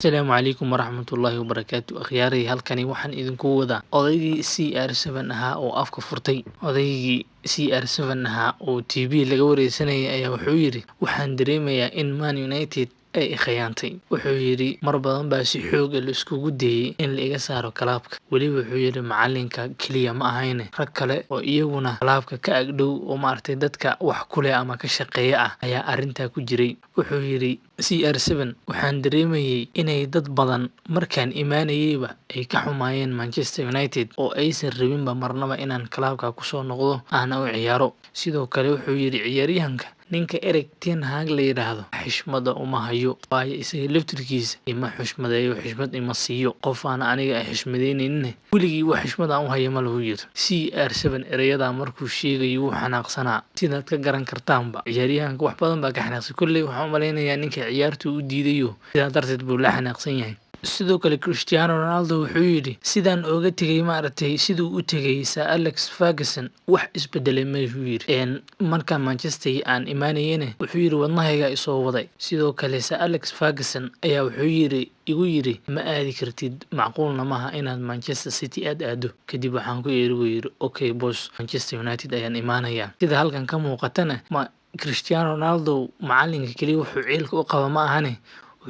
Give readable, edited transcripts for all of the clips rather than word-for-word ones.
Asalaamu calaykum waraxmatullaahi wabarakaatu. Akhyaaray, halkani waxaan idinku wadaa odaygii CR7 ahaa oo afka furtay. Odaygii CR7 ahaa oo TV laga wareysanayay ayaa wuxuu yidhi: "Waxaan dareemayaa in Man United ay i khiyaantay." Wuxuu yidhi mar badan baa si xoog ah la iskugu dayay in la iga saaro clubka. Weliba wuxuu yidhi macalinka kaliya ma ahayne, rag kale oo iyaguna clubka ka ag dhow oo maaragtay dadka wax ku leh ama ka shaqeeya ah ayaa arrintaa ku jiray. Wuxuu yidhi CR7: "Waxaan dareemayay inay dad badan markaan imaanayayba ay ka xumaayeen Manchester United oo aysan rabinba marnaba inaan clubka kusoo noqdo aana u ciyaaro." Sidoo kale wuxuu yidhi ciyaaryahanka: "Ninka Erik ten Hag la yidhaahdo xishmada uma hayo, waayo isaga laftirkiisa ima xushmadeeyo, xishmad ima siiyo. Qof aan aniga xishmadeyneynin weligii wax xishmad aan u hayo ma lahu," yidhi. CR7 erayadaa markuu sheegayo wuu xanaaqsanaa, sidaad ka garan kartaanba. Ciyaaryahanka wax badan baa ka xanaaqsan. Kolley waxaan u malaynayaa ninka ciyaartu u diidayo, sidaa darteed buu la xanaaqsan yahay. Sidoo kale Cristiano Ronaldo wuxuu yidhi sidaan ooga tegay, maaragtay, siduu u tegay Sir Alex Ferguson wax isbedelay mayuu yidhi. Markaan Manchester aan imaanayena, wuxuu yidhi, wadnahayga isoo waday. Sidoo kale Sir Alex Ferguson ayaa wuxuu yidhi igu yidhi: "Ma aadi kartid, macquulna maaha inaad Manchester City aad aado." Kadib waxaan ku iri, buu yidhi, "Okay boss, Manchester United ayaan imaanayaa." Sida halkan ka muuqatana ma Cristiano Ronaldo macalinka kaliya wuxuu ciilka u qaba ma ahane,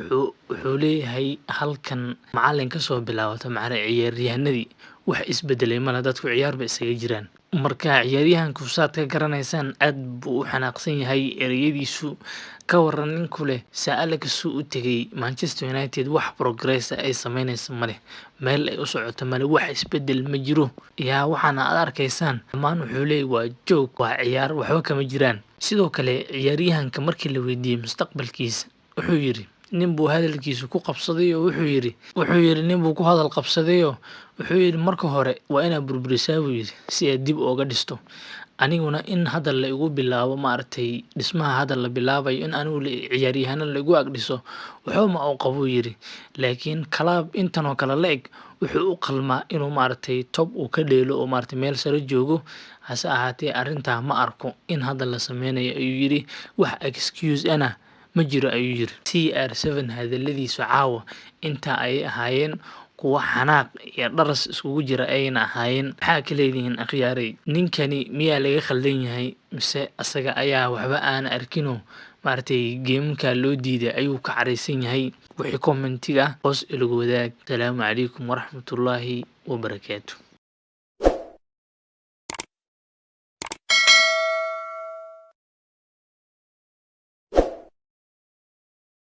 wuxuu leeyahay halkan macalin kasoo bilaabata macna ciyaaryahanadii wax isbedelay male, dadku ciyaar bay isaga jiraan. Marka ciyaaryahanku saad ka garanaysaan aad buu u xanaaqsan yahay ereyadiisu. Ka waran ninku leh Sir Alex uu u tegay Manchester United wax progress ay sameynayso male, meel ay u socoto male, wax isbedel ma jiro. Yaa waxaana aad arkaysaan dhammaan wuxuu leeyahay waa joog, waa ciyaar, waxba kama jiraan. Sidoo kale ciyaaryahanka markii la weydiiyey mustaqbalkiisa, wuxuu yidhi nin buu hadalkiisa ku qabsaday oo wuxuu yidhi nin buu ku hadal qabsaday oo wuxuu yidhi: "Marka hore waa inaad burburisaa," buu yidhi, "si aad dib ooga dhisto. Aniguna in hadda la igu bilaabo, maaragtay, dhismaha hadda la bilaabayo, in anigu ciyaaryahano la igu ag dhiso waxba ma uu qabo," yidhi, "laakiin club intan oo kale la eg wuxuu u qalmaa inuu, maaragtay, top uu ka dheelo oo, maaragtay, meel sare joogo. Hase ahaatee arrintaa ma arko in hadda la sameynayo," ayuu yidhi. "Wax excuse ana ma jiro," ayuu yidhi. CR7 hadaladiisu caawa intaa ayay ahaayeen, kuwa xanaaq iyo dharas iskugu jira ayayna ahaayeen. Maxaa ka leedihiin, akhyaaray? Ninkani miyaa laga khaldan yahay mise asaga ayaa waxba aana arkinoo, maaragtay, geemamka loo diiday ayuu ka caraysan yahay? Wixii commentiga hoos ilagu wadaag. Asalaamu calaykum waraxmatullaahi wabarakaatu.